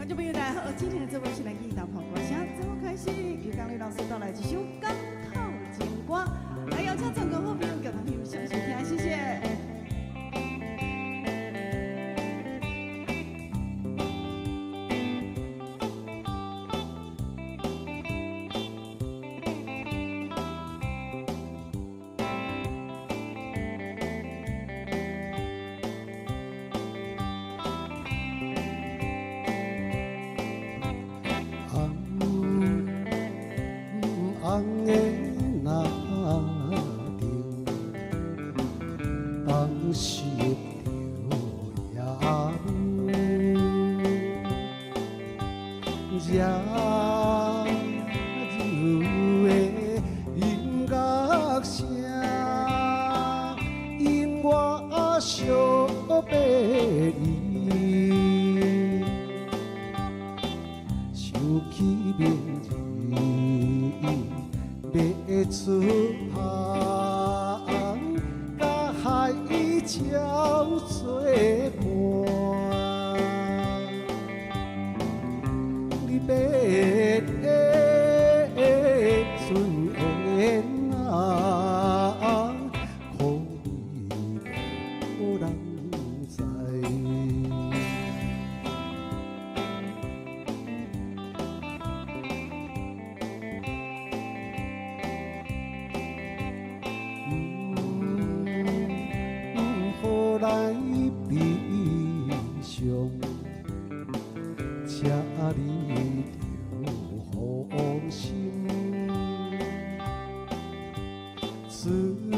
觀眾朋友大家好，今天的節目是咱義大破歌聲，節目開始，由江麗老師帶來一首《港口情歌》，來邀請全國好朋友共同欣賞收聽，謝謝。紅的那阵，當時著夜霧，熱柔的音樂聲，引我惜別離，想起明日欲出航，佮海鸟做伴。離別的船啊，苦味無人知。毋好來悲傷，請你著放心。船頂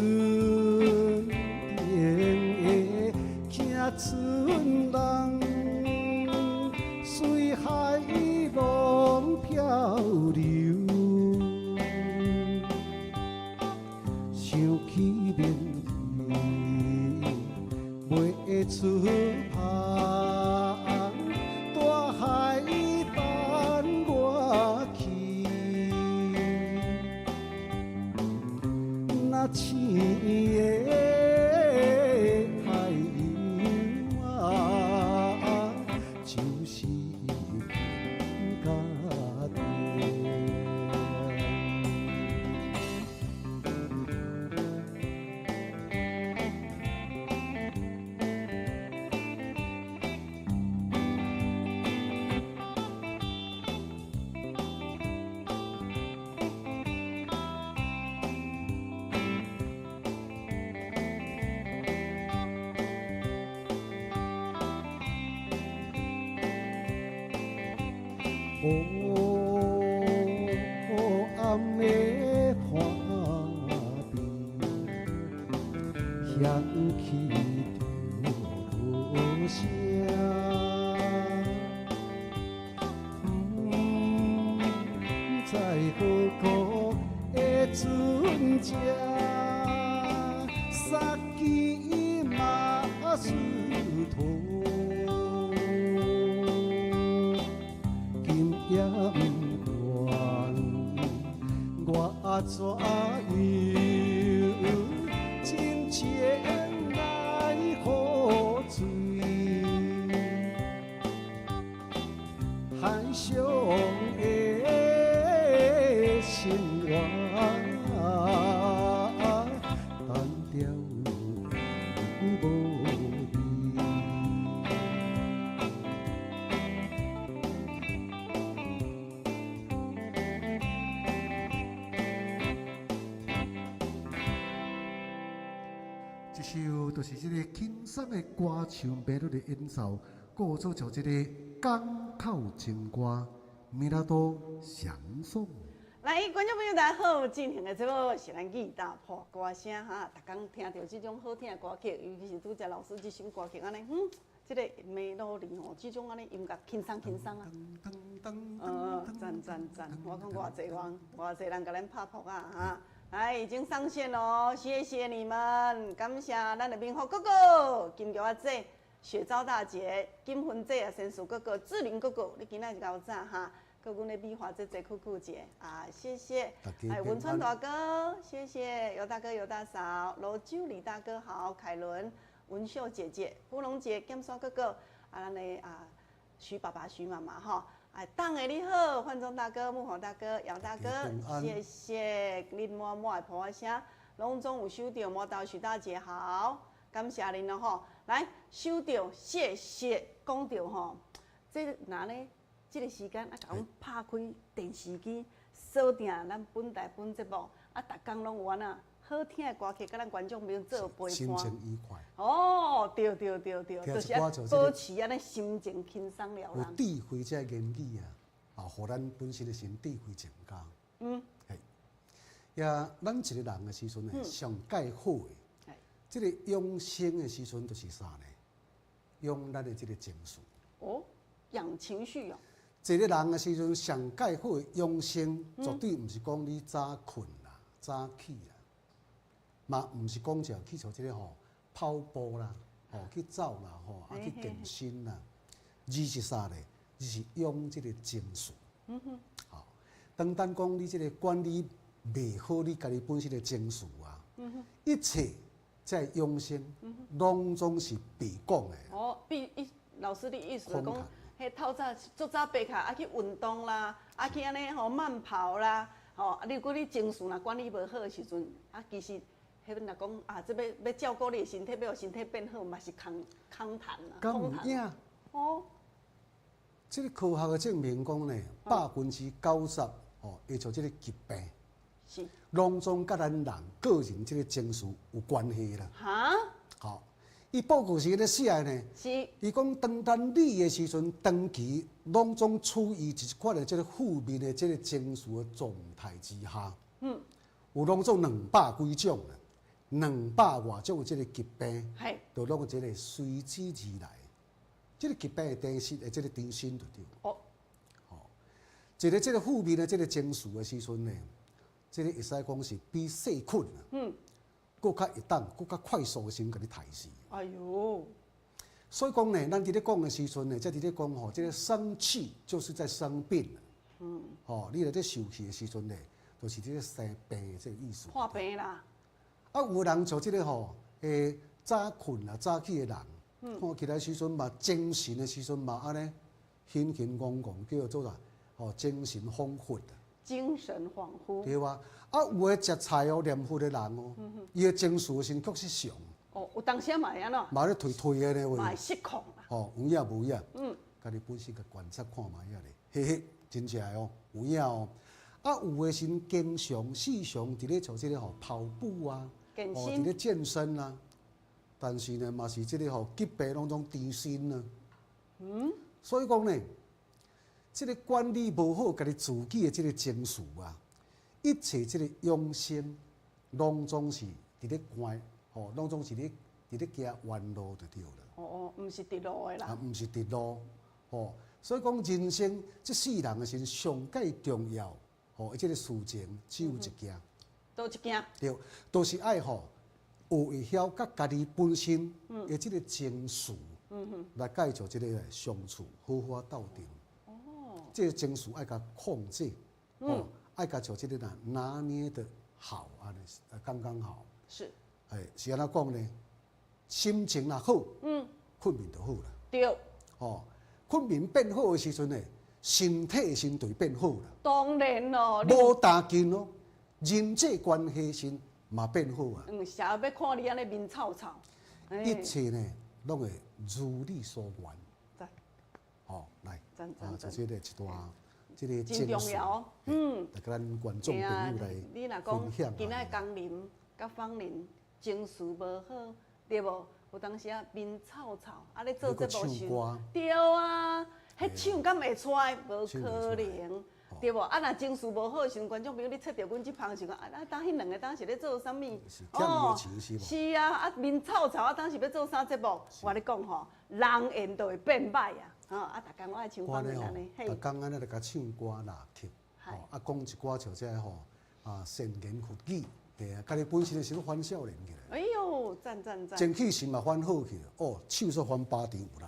的行船人，隨海浪漂流。想起明日欲出航，大海等我去。若青的海洋啊，就是阮家庭。黑暗的岸邊，響起著鑼聲，毋知何故的船隻，三支馬斯托。今夜毋管我怎樣，真情來予醉，海上的生活，單調又無味。這首就是這個輕鬆的歌唱美女的演奏，故作叫這個港口情歌，米拉多相送。來，觀眾朋友大家好，進行的節目是咱義大破歌聲哈，逐工聽著這種好聽的歌曲，尤其是拄才老師這首歌曲按呢，這個梅洛麗吼，這種按呢音樂輕鬆輕鬆啊。讚讚讚！我講偌濟人，偌濟人共咱拍撲啊哈！來，已經上線咯，謝謝你們，感謝咱的明福哥哥、金玉阿姐、雪昭大姐、金芬姐啊、仙樹哥哥、志玲哥哥，你今仔日較早哈？閣阮的美華姐姐、酷酷姐啊，謝謝。哎，文川大哥，謝謝尤大哥、尤大嫂、羅九李大哥好，凱倫、文秀姐姐、芙蓉姐、劍刷哥哥，啊，咱的啊，徐爸爸、徐媽媽吼，哎，黨的你好，范總大哥、木黃大哥、姚大哥，謝謝恁滿滿的噗仔聲，攏總有收到，磨刀許大姐好，感謝恁咯吼，來收到，謝謝，講到吼，這若呢，這個時間啊，共阮拍開電視機，鎖定咱本台本節目，啊，逐工攏有按怎好聽的歌曲，佮咱觀眾朋友做陪伴，心情愉快。哦，對對對對，就是愛保持按呢心情輕鬆了。有智慧這個言語啊，啊，予咱本身的心智慧增加。嘿，也咱一個人的時陣呢，上蓋好的，這個養生的時陣就是啥呢？養咱的這個情緒。哦，養情緒哦。一個人的時陣上蓋好的養生，絕對毋是講你早睏啦、早起啦。嘛，毋是講就去做這個吼跑步啦，吼去走啦，吼啊去健身啦，而是啥咧？而是養這個情緒。好，當當講你這個管理袂好，你家己本身的情緒啊，一切在養生，攏總是白講的。哦，比意老師的意思講，彼透早足早爬起來啊去運動啦，啊去按呢吼慢跑啦，吼啊你如果你情緒若管理無好的時陣，啊其實。彼若講啊，這欲欲照顧你的身體，欲予身體變好，嘛是空空談啊，空談。哦，這個科學的證明講呢，90%哦，會像這個疾病，攏總佮咱人個人這個情緒有關係啦。哈？好，伊報告是咧寫的呢。伊講當咱你的時陣，長期攏總處於一款的這個負面的這個情緒的狀態之下，有攏總兩百幾種啦。兩百外種這個疾病，就攏這個隨之而來。這個疾病的定性的這個定性就對。哦，吼，一個這個負面的這個情緒的時陣呢，這個會使講是比細菌啊，閣較會當，閣較快速的先共你刣死。哎喲，所以講呢，咱佇咧講的時陣呢，才佇咧講吼，這個生氣就是在生病。吼，你來咧受氣的時陣呢，就是這個生病的這個意思。破病啦。啊，有的人像這個吼，欸，早睏啊、早起的人，看起來時陣嘛，精神的時陣嘛，按呢，興興戇戇，叫做啥？吼，精神恍惚。精神恍惚。對啊，啊，有的食菜哦、念佛的人哦，伊的情緒先確實常。哦，有當時嘛會按怎？嘛咧退退的呢，嘛會失控啦。吼，有影無影？家己本身共觀察看覓仔咧，嘿嘿，真正的哦，有影哦。啊，有的時經常、時常佇咧做這個吼跑步啊，哦，佇咧健身啊，但是呢，嘛是這個吼疾病攏總纏身啊。所以講呢，這個管理無好，家己自己的這個情緒啊，一切這個養生，攏總是佇咧關，吼，攏總是咧佇咧行彎路就對了。哦哦，毋是直路的啦。啊，毋是直路，吼，所以講人生這世人的時上蓋重要。吼，這個事情只有一件，佗一件？對，都是愛吼，學會曉佮家己本身的這個情緒，來佮做這個相處，好好鬥陣。哦，這個情緒愛共控制，哦，愛共做這個拿拿捏得好，按呢，剛剛好。欸，是按怎講呢？心情若好，睏眠就好啦。哦，睏眠變好的時陣呢，身體先就會變好啦。當然咯。無單緊咯，人際關係先嘛變好啊。嗯，成日欲看你按呢面臭臭。一切呢，攏會如你所願。讚。好，來，啊，就這個一段，這個真重要。來佮咱觀眾朋友來你若講今仔江林佮芳林情緒無好，對無？有當時啊面臭臭，啊咧做節目時，對啊。彼唱敢會出來？無可能，對無？啊，若情緒無好的時陣，觀眾朋友你揣著阮這旁想講，啊，啊，當彼兩個當時咧做啥物？哦，是啊，啊面臭臭，啊當時欲做啥節目？我咧講吼，人緣就會變歹啊！吼，啊，逐工我愛唱方言按呢，逐工按呢來共唱歌啦曲，吼，啊講一寡像這吼，啊善言佛語，對啊，家己本身是翻少年起來。哎喲，讚讚讚！精氣神嘛翻好去，哦，手煞翻巴掌有力。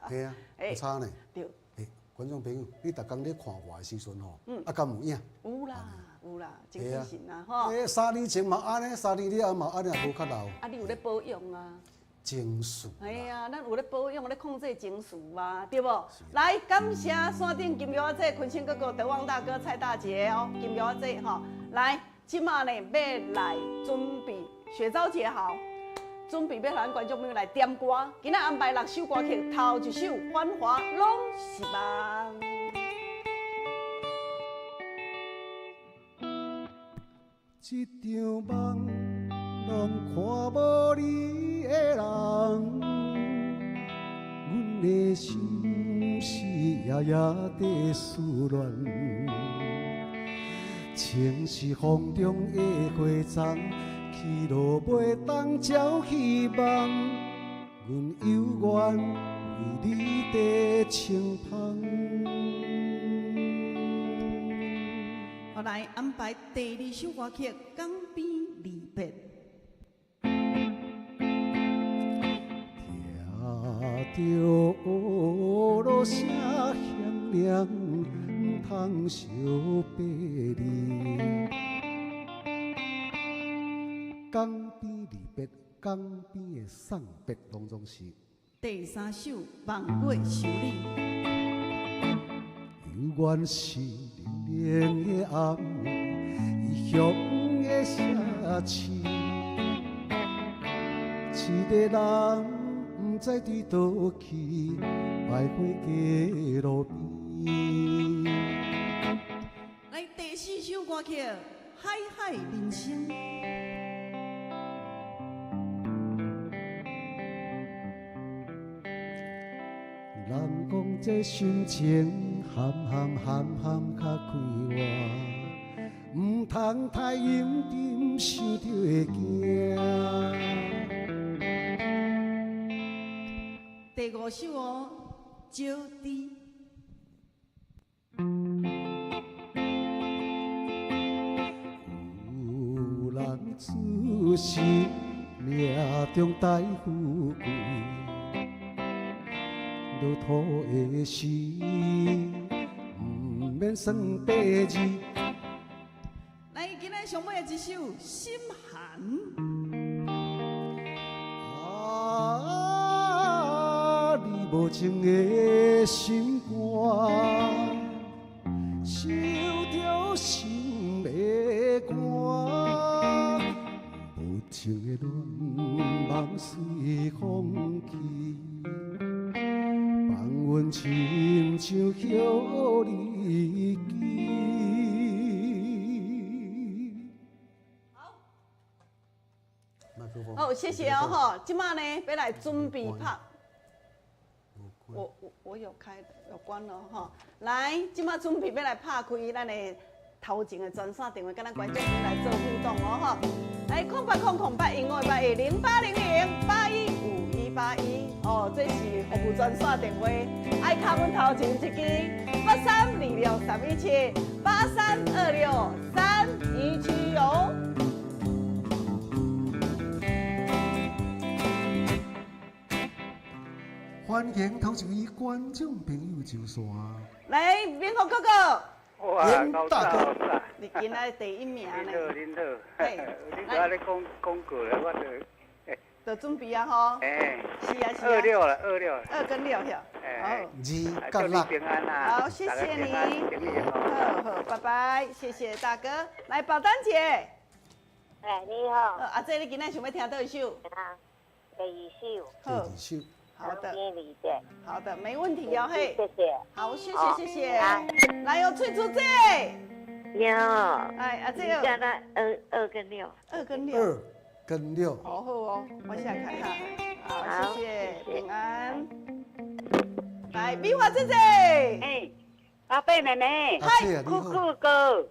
係啊，有差呢。對。欸，觀眾朋友，你逐工咧看我的時陣吼，啊，敢有影？有啦，有啦，精神啊，吼。欸，3年前嘛按呢，3年了後嘛按呢，無較老。啊，你有咧保養啊？情緒。哎呀，咱有咧保養，咧控制情緒嘛，對無？來，感謝山頂金玉仔坤生哥哥、德旺大哥、蔡大姐哦，金玉仔吼，來，這馬呢欲來準備雪昭姐好，準備欲予咱觀眾朋友來點歌。今仔安排六首歌曲，頭一首《繁華攏是夢》。這場夢攏看無你的人，阮的心是夜夜在思恋，情是風中的花丛，起落袂当照希望，阮犹原为你在清芳。好，來安排第二首歌曲《江邊離別》。聽著雨聲響亮，毋通相別離。江邊離別，江邊的送別，攏總是。第三首《望月想你》。猶原是冷冷的暗暝，異鄉的城市，一个人毋知佇佗去，徘徊街路邊。來，第四首歌曲《海海人生》。人講這心情含含含含較快活，毋通太認真，想著會驚。第五首哦，《招娣》。有人出世命中帶富貴，落土的時，毋免算八字。來，今仔上尾的一首《心寒》。啊，你無情的心肝，受著心的寒，無情的戀夢隨風去，放阮親像葉離枝。好，謝謝哦，吼，這馬呢，欲來準備拍。我有開有關了吼，來，這馬準備欲來拍開咱的頭前的專線電話，佮咱觀眾朋友來做互動哦，吼。來，08000815810800815181，哦，這是服務專線電話，愛敲阮頭前一支8326317，8326317哦。歡迎頭一位觀眾朋友就線。來，明福哥哥。哇，嚴大哥，你今仔第一名呢？恁好，恁好。你拄仔咧講廣告咧，我就。就準備啊吼。欸。是啊是啊。26了，26。 2跟6曉。好。 2跟6。平安啊。好，謝謝你。好好，拜拜，謝謝大哥。來，寶丹姐。哎，你好。阿姐，你今仔想欲聽佗一首？第二首。第二首。好的，好的，沒問題哦，嘿，謝謝，好，謝謝，謝謝，來哦，翠珠姐，有，哎，阿這個， 2跟6， 2跟6， 2跟6，好好哦，我先來看下，好，謝謝，平安，來，美華姐姐，哎，阿伯妹妹，嗨，酷酷哥，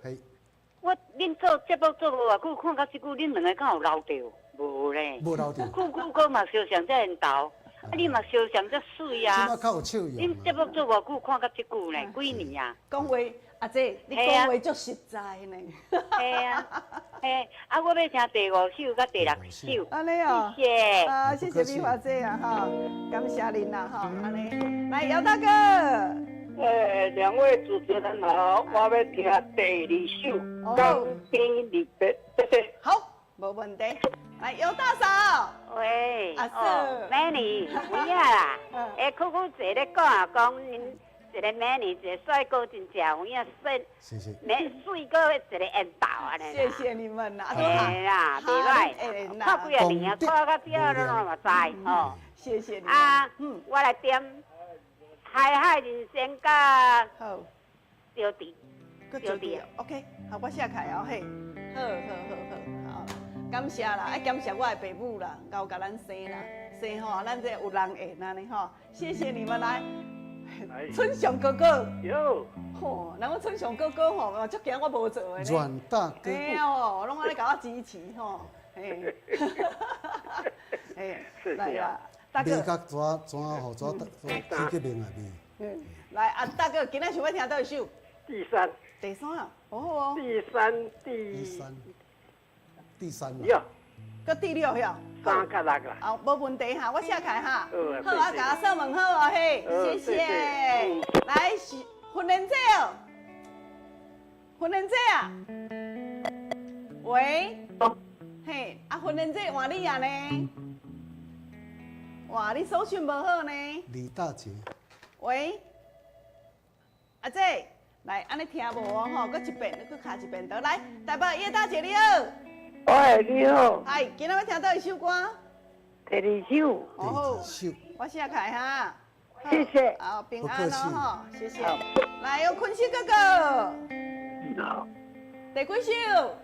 我恁做節目做無偌久，看到這久，恁兩個敢有留著？無咧，無留著。酷酷哥嘛相像這緣投。啊！你嘛相像遮媠啊！恁節目做偌久，看到這久呢？幾年啊？講話阿姐，你講話足實在呢。嘿啊，嘿啊！我欲聽第五首佮第六首。按呢哦，謝謝。啊，謝謝美華姐啊，哈，感謝恁啦，哈，按呢。來，姚大哥。欸，兩位主持人好，我欲聽第二首《江邊離別》，謝謝。好，無問題。來，尤大嫂。喂，阿嫂，美女，有影啦。哎，酷酷姐咧講啊，講𪜶一個美女，一個帥哥，真正有影水，美水閣一個緣投按呢。謝謝你們啦。嘿啦，袂歹，看幾若年啊，看到這攏嘛知吼。謝謝你。啊，我來點海海人生佮好，招娣，招娣，OK，好，我寫起來哦，嘿，好好好好，好，感謝啦，愛感謝我的爸母啦，𠢕共咱生啦，生吼，咱這有人緣按呢吼，謝謝你們來，春雄哥哥，喲，吼，人講春雄哥哥吼，足驚我無做的咧，阮大哥，嘿哦，攏按呢共我支持吼，嘿，嘿，來啦。大哥，袂甲怎怎吼怎怎起革命啊未？來，啊大哥，今仔想欲聽佗一首？第三。第三啊，好好哦。第三，第三，第三。六。閣第六遐。三佮六啦。好，無問題哈，我寫起來哈。好，啊，共阿嫂問好哦嘿，謝謝。來，是訓練姐哦，訓練姐啊。喂。嘿，啊訓練姐換你啊呢？哇，你收訊無好呢？李大姐。喂，阿姐，來，按呢聽無哦吼，閣一遍，你閣敲一遍倒來，台北葉大姐你好。喂，你好。嗨，今仔欲聽佗一首歌？第二首。好，我寫起來哈。謝謝。好，平安哦吼，謝謝。來，有坤熙哥哥。好。第幾首？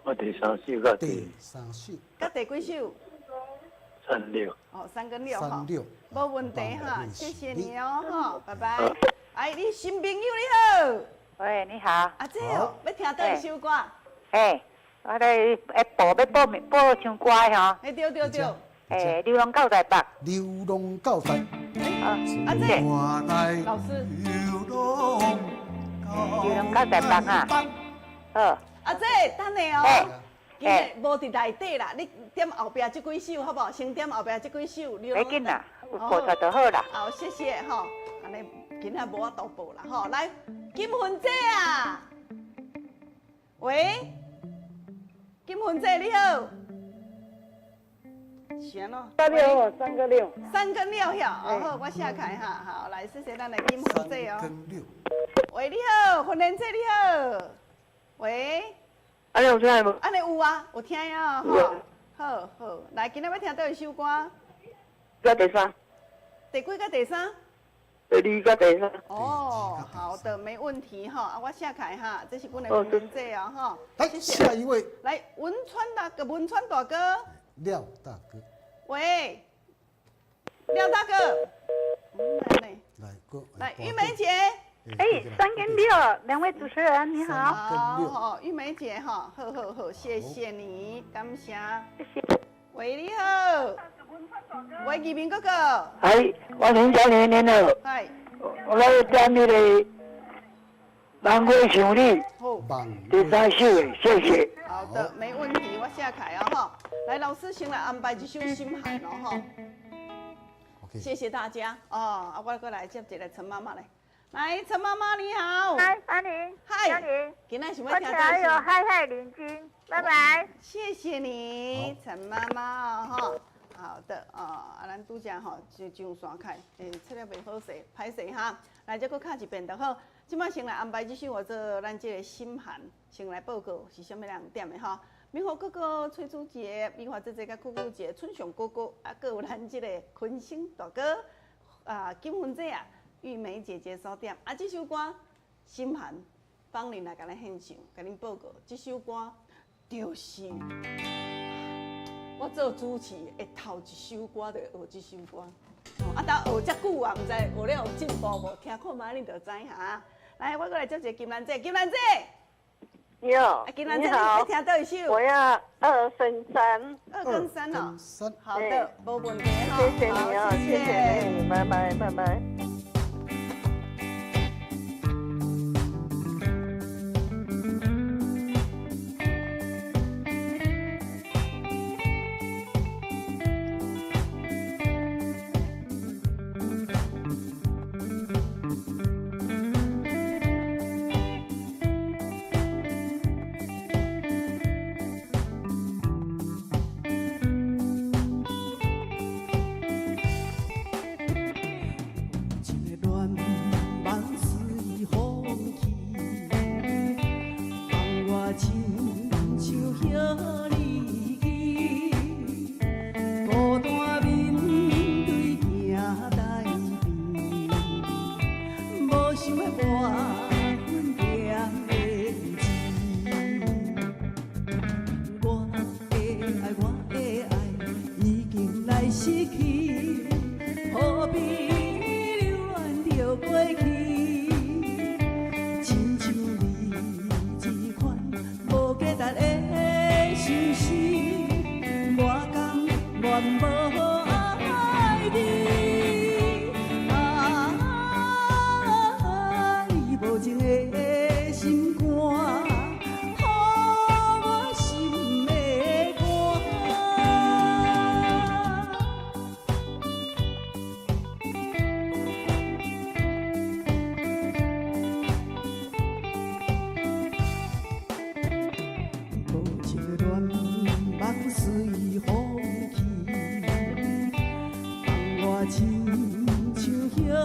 我第三首佮第三首。佮第幾首？三六。哦，三跟六三六，無問題哈，謝謝你哦，哈，拜拜。哎，你新朋友你好。喂，你好。阿姐哦，欲聽佗一首歌？嘿，我咧報欲報名報唱歌的吼。哎，對對對。哎，流浪到台北。流浪到台。阿姐。老師。流浪到台北啊。好。阿姐，等下哦。今日無佇內底啦，你點後壁這幾首好無？先點後壁這幾首。袂緊啦，有報出來就好啦。好，謝謝吼。按呢今仔無法度報啦吼。來，金芬姐啊，喂，金芬姐你好。是按怎？三六三個六。三跟六遐，哦好，我寫起來哈。好，來謝謝咱的金芬姐哦。三跟六。喂，你好，芬蓮姐你好。喂。按呢有聽無？按呢有啊，有聽啊，吼，好好，來，今仔欲聽佗一首歌？佮第三。第幾佮第三？第二佮第三。哦，好的，沒問題哈。啊，我寫起來哈，這是阮的文姐哦，哈。來，下一位。來，文川大哥，文川大哥。廖大哥。喂，廖大哥。來，來，玉梅姐。哎，三跟六，兩位主持人你好。好，玉梅姐哈，好好好，謝謝你，感謝。謝謝。喂，你好。喂，義明哥哥。哎，我林小姐你好。嗨。我來點那個萬花想你。好。第三首的，謝謝。好的，沒問題，我寫起來哦哈。來，老師先來安排一首心寒哦哈。謝謝大家哦，啊，我閣來接一個陳媽媽來。來，陳媽媽你好。嗨，阿玲。嗨，嘉玲。今仔想我欲聽還有海海領軍，拜拜。謝謝你，陳媽媽哈。好的哦，啊，咱拄才吼就上山開，欸，出了袂好勢，歹勢哈。來，這閣敲一遍就好。這擺先來安排這首叫做咱這個心寒，先來報告是啥物人點的哈。美和哥哥、崔珠姐、美華姐姐、佮姑姑姐、春雄哥哥，啊，閣有咱這個坤星大哥，啊，金芬姐啊。玉梅姐姐所點啊，這首歌《心寒》，芳玲來共咱獻唱，共恁報告，這首歌就是我做主持的頭一首歌，就學這首歌。啊，但學遮久啊，毋知學了有進步無？聽看覓你就知哈。來，我閣來接一個金蘭姐，金蘭姐。你好，金蘭姐，你欲聽佗一首？我要二跟三。二跟三哦。好的，無問題哈。謝謝你哦，謝謝你，拜拜，拜拜。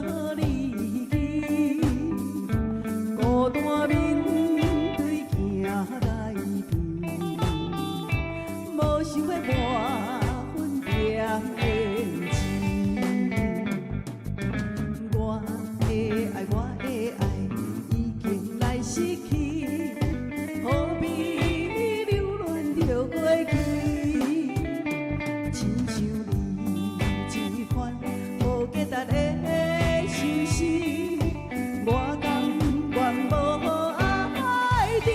搁离去，孤单面对镜内边，无想欲抹粉点胭脂。我的爱，我的爱已经来失去，何必留恋著过去？亲像你这款无价值的相思，我甘愿无爱你。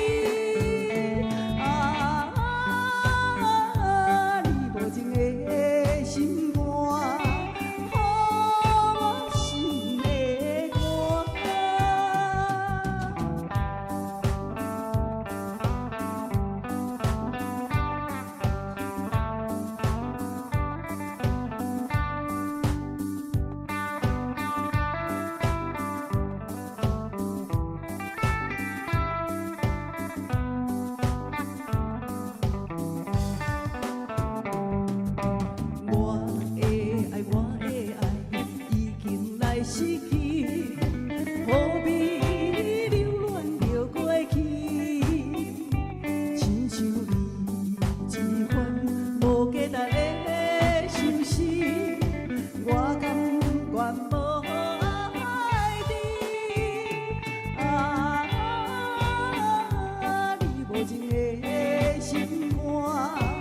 啊，你无情的心肝，予我心会寒。我的愛，我的愛已經來失去，何必留戀著過去？親像你這款無價值的相思，我甘願無愛你。啊，你無情的心肝，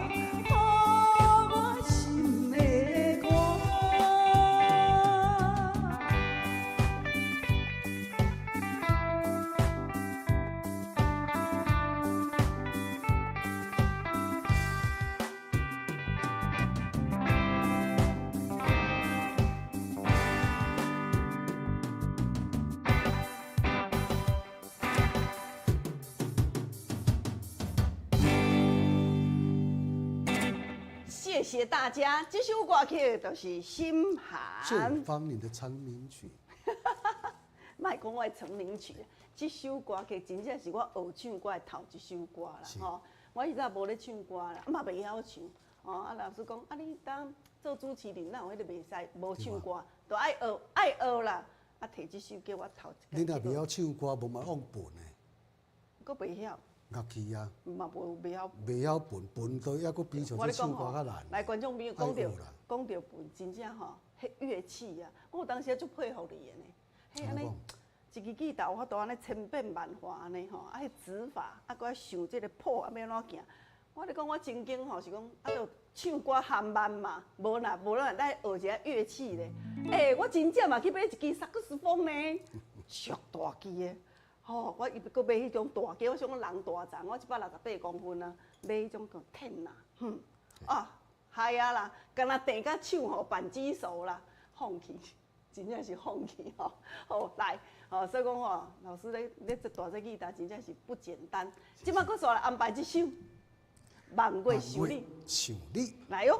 予我心會寒。谢谢大家，這首歌曲就是《心寒》。謝芳玲的成名曲。莫講我的成名曲，這首歌曲真正是我學唱歌的頭一首歌啦吼。我以前無咧唱歌啦，啊嘛袂曉唱。哦，啊老師講，啊你當做主持人，哪有彼個袂使無唱歌，都愛學愛學啦。啊，提這首叫我頭一。你若袂曉唱歌，無嘛往笨的。閣袂曉。樂器啊。嘛無袂曉。袂曉笨，笨到抑閣比像這唱歌較難。來，觀眾朋友講著講著笨，真正吼，彼樂器啊，我有當時足佩服你的呢。彼按呢，一支吉他有法度按呢千變萬化按呢吼，啊，彼指法，啊，閣愛想這個譜啊，欲按怎行。我咧講，我曾經吼是講，啊，著唱歌含慢嘛，無啦無啦，來學一下樂器咧。欸，我真正嘛去買一支薩克斯風呢，足大支的。吼，我伊閣買彼種大支，我想講人大欉，我168公分啊，買彼種叫天啊，哼，啊，害啊啦，敢若定甲手吼扳機手啦，放棄，真正是放棄吼。好來，吼，所以講吼，老師咧咧這彈這吉他真正是不簡單。這擺閣煞來安排這首《望月想你》，想你，來喲。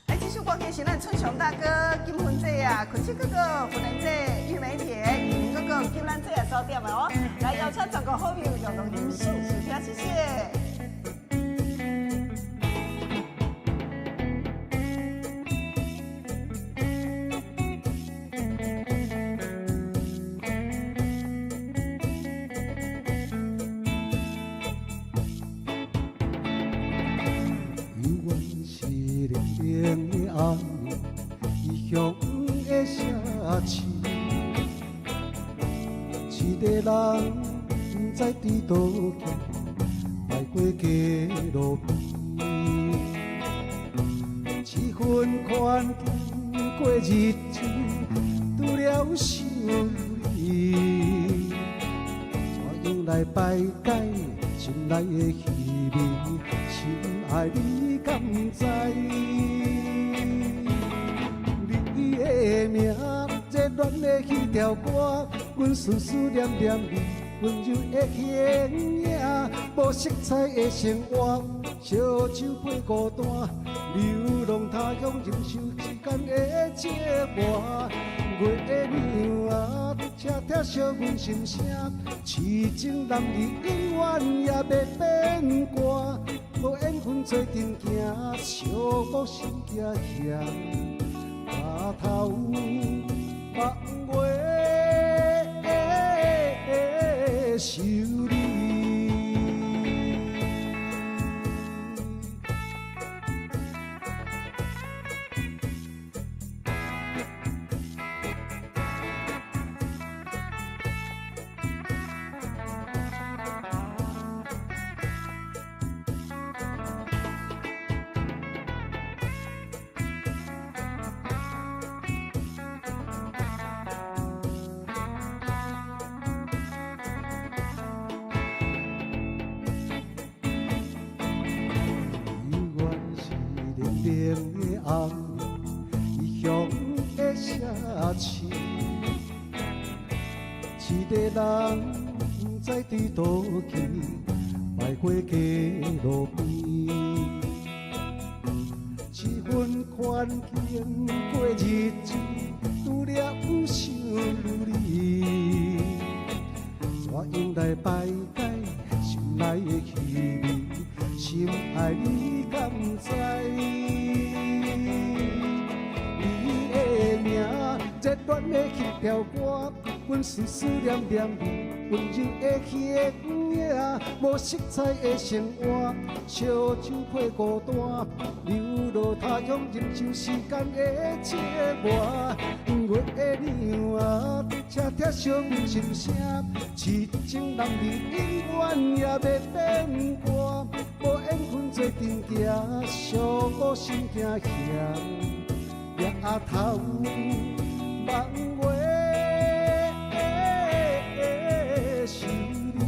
哎，這首歌曲是咱春雄大哥、金芬姐啊、坤七哥哥、芬蘭姐、玉梅姐、玉明哥哥、金蘭姐啊，所點的哦。來邀請全國好朋友共同欣賞收聽，謝謝。猶原是冷冷的暗暝，異鄉的城市，一個人不知佇佗去，徘徊街路邊，一份牵牵過日子，除了想你，怎樣來排解心內的稀微？深愛你敢知？你的名，热恋的彼条歌，阮思思念念你溫柔的形影，無色彩的生活，燒酒配孤單，流浪他鄉忍受世間的折磨。月娘啊，請疼惜阮心聲，痴情男兒永遠也袂變卦。無緣分做陣行，寂寞心惊吓，白頭望月痴。一个人不知伫佗去，徘徊街路边。这份环境过日子，除了想你，怎样来排解心内的气味？深爱你敢知？你的名，热恋的彼条歌，阮思思念念你，温柔的彼个影，无色彩的生活，烧酒配孤单，流落他乡忍受时间的折磨。月娘啊，车拆惜阮心声，痴情男儿永远也袂变卦，无缘分做阵行，相顾心惊险，额头望月是你，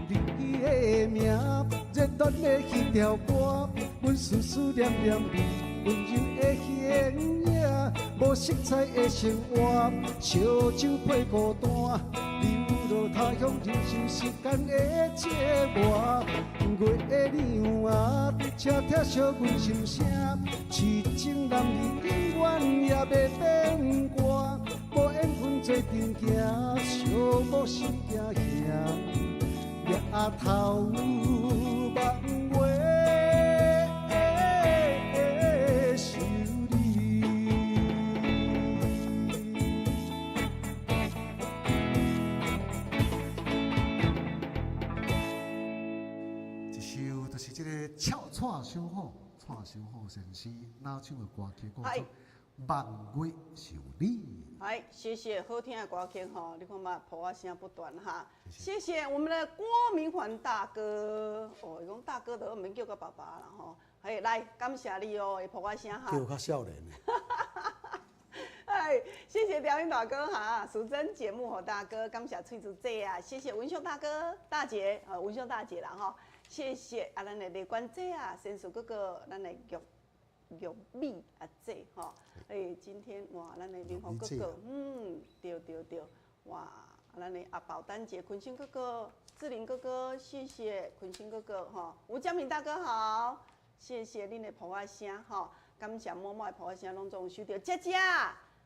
你的名，热恋的彼条歌，阮思思念念你，温柔的彼个影，无色彩的生活，烧酒配孤单，流落他乡忍受时间的折磨。月娘啊，车拆惜阮心声，痴情男儿永远也袂变卦，无缘分做阵行，相顾心惊险，额头望月是你。一首就是这个俏蔡小虎，蔡小虎先生哪唱的歌曲叫做《望月想你》。哎，谢谢好听的歌曲吼，你看嘛，噗仔声不断哈。谢谢我们的郭明环大哥，哦，伊讲大哥都毋免叫佮爸爸啦吼。嘿，来感谢你哦，会噗仔声哈。叫较少年的。哎，谢谢调音大哥哈，淑珍节目吼大哥，感谢翠珠姐啊，谢谢文秀大哥大姐，文秀大姐啦吼，谢谢啊，咱的丽冠姐啊，先生哥哥，咱的玉玉米阿姐吼，哎，今天哇，咱的明宏哥哥，嗯，对对对，哇，咱的阿宝丹姐、坤兴哥哥、志玲哥哥，谢谢坤兴哥哥吼，吴江明大哥好，谢谢恁的噗仔声吼，感谢满满的噗仔声拢总收到，姐姐，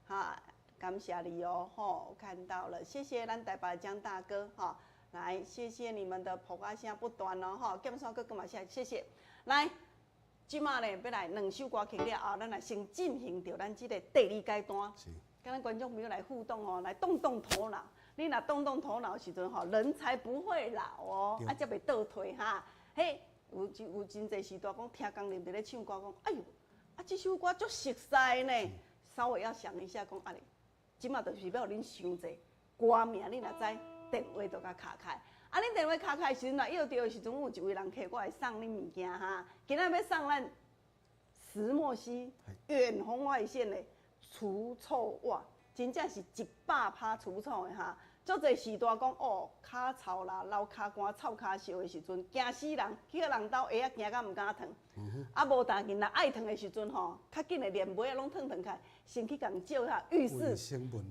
哈，感谢你哦，吼，看到了，谢谢咱台北江大哥哈，来，谢谢你们的噗仔声不断哦，吼，剑山哥哥嘛谢谢，来。这马呢，欲来两首歌曲了后，咱来先进行著咱这个第二阶段，佮咱观众朋友来互动哦，来动动头脑。你若动动头脑的时阵吼，人才不会老哦，啊，才袂倒退哈。嘿，有有真济时代讲听工人伫咧唱歌，讲哎哟，啊这首歌足熟似呢。稍微要想一下，讲啊咧，这马就是欲予恁想者歌名，你若知，电话就共敲开。啊！恁电话敲开时阵，若约著的时阵，有一位人客，我会送恁物件哈。今仔欲送咱石墨烯远红外线的除臭袜，真正是100%除臭的哈。足济时代讲哦，跤臭啦，流跤汗、臭跤烧的时阵，惊死人，去予人兜鞋仔惊甲毋敢脱。啊，无当紧，若爱脱的时阵吼，较紧的连袜仔拢脱脱开，先去共照下浴室，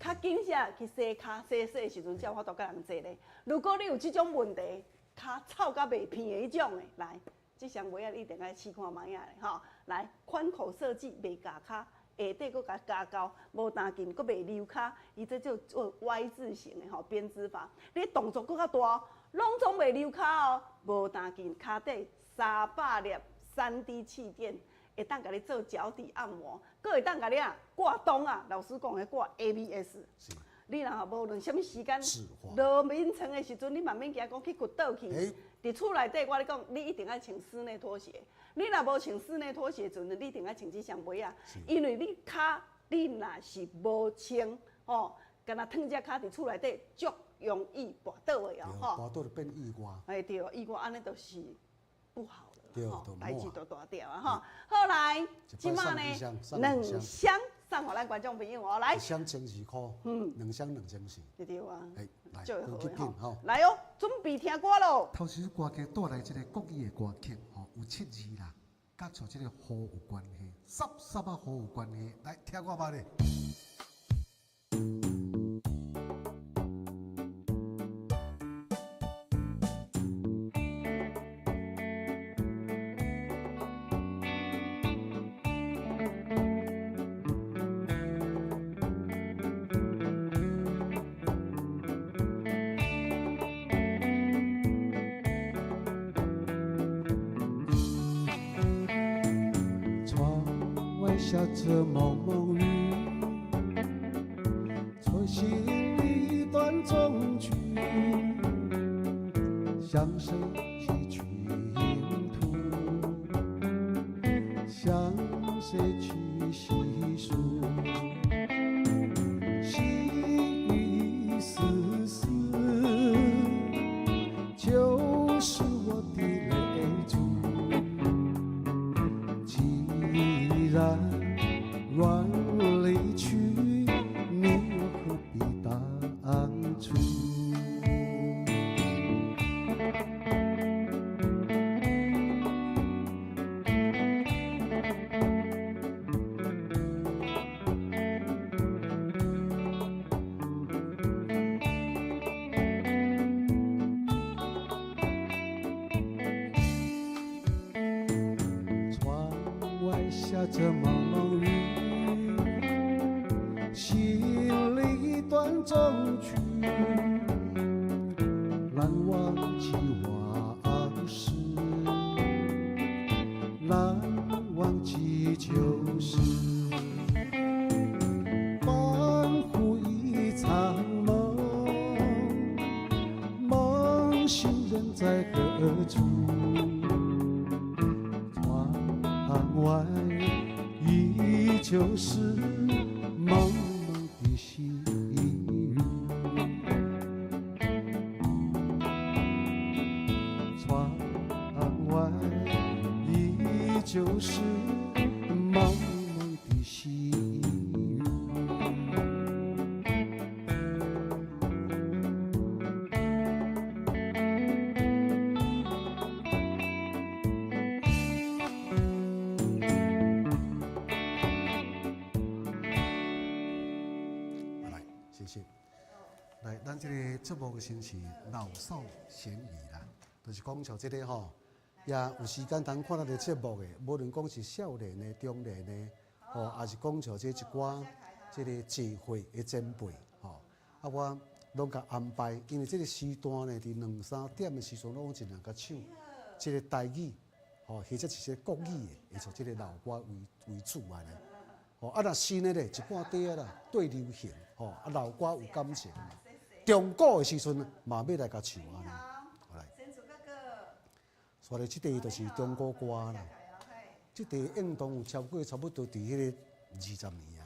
较紧些去洗跤，洗洗的时阵才有法度佮人坐咧。如果你有这种问题，跤臭甲袂鼻的彼种的，来，这双袜仔你一定爱试看觅仔咧吼。来，宽口设计，袂夹跤。下底阁共加厚，无担紧，阁袂溜跤，伊这叫做 Y 字形的吼编织法。你动作阁较大，拢总袂溜跤哦。无担紧，跤底300粒3D 气垫，会当共你做脚底按摩，阁会当共你啊挂档啊。老师讲的挂 ABS。你若无论啥物时间落眠床的时阵，你嘛免惊讲去骨倒去。伫厝内底，我咧讲，你一定爱穿室内拖鞋。你若无穿室内拖鞋时阵，你一定爱穿这双袜仔，因为你跤你若是无穿吼，敢若褪只跤伫厝内底，足容易跋倒的哦，吼。跋倒就变意外。哎对，意外按呢就是不好了，吼，代志就大条啊，吼。好来，这马呢两箱送予咱观众朋友哦，来。一箱12箍，两箱2400。对啊。哎，来，赶紧吼。来哦，准备听歌喽。头首歌曲带来这个国语的歌曲，吼，有七字啦，佮像这个雨有关系。濕濕啊好有關係。來聽看覓咧。窗外下着蒙蒙雨，吹醒一段衷曲，向誰寄去音图？向誰去細數？细雨絲絲，就是我的淚珠。既然願離去，你又何必當初？窗外下着蒙蒙雨，心里一段衷曲，難忘記往事，難忘記舊事，恍惚一場夢，夢醒人在何處？窗外依舊是蒙蒙的細雨，窗外依舊是蒙蒙的細雨。來，謝謝。來，咱這個節目的先是老少咸宜啦，就是講像這個吼，也有時間通看咱的節目的，無論講是少年的、中年的，吼，還是講像這一寡這個社會的前輩，吼，啊，我攏共安排，因為這個時段呢，佇2、3點的時陣，攏盡量共唱這個台語，吼，或者是這個國語的，會像這個老歌為主按呢。吼，啊，若新的咧，一半塊仔啦，對流行，吼，啊，老歌有感情。中古的時陣嘛，欲來共唱按呢。來，所以這塊就是中古歌啦。這塊應當有超過差不多佇彼個20年啊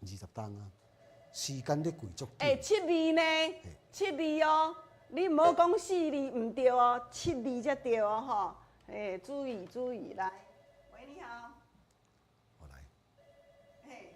，20冬啊，時間咧過足緊。欸，7字呢，7字哦，你毋好講4字毋對哦，7字才對哦，吼。欸，注意注意，來。喂，你好。我來。嘿。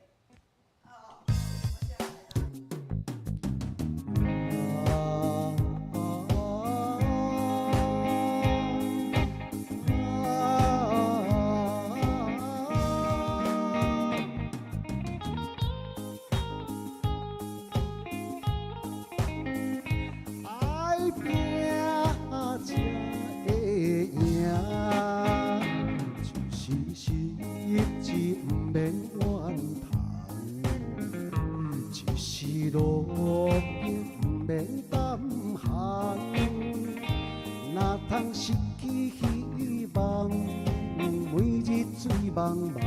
愛拼才會贏，就是失志毋免怨嘆，一時落魄毋免膽寒。若通失去希望，每日醉茫茫，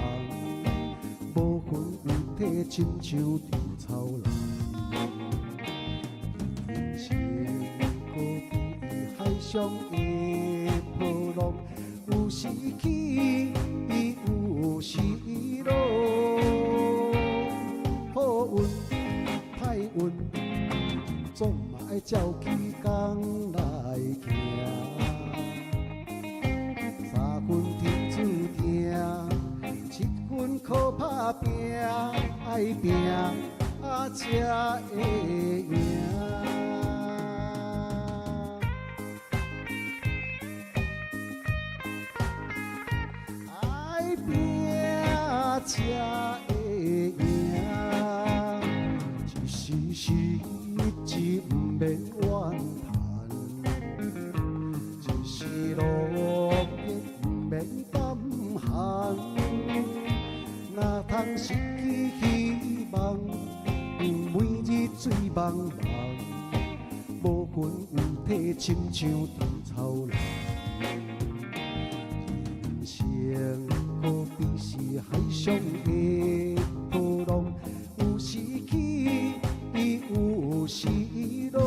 無魂有體，親像稻草人。人生好比海上的波浪，有時起，有時落。好運歹運，總嘛愛照起工來行。3分天注定，7分靠打拼，愛拼才會贏。愛拼才茫茫，无魂有体，亲像稻草人。人生可比是海上的波浪，有时起，有时落。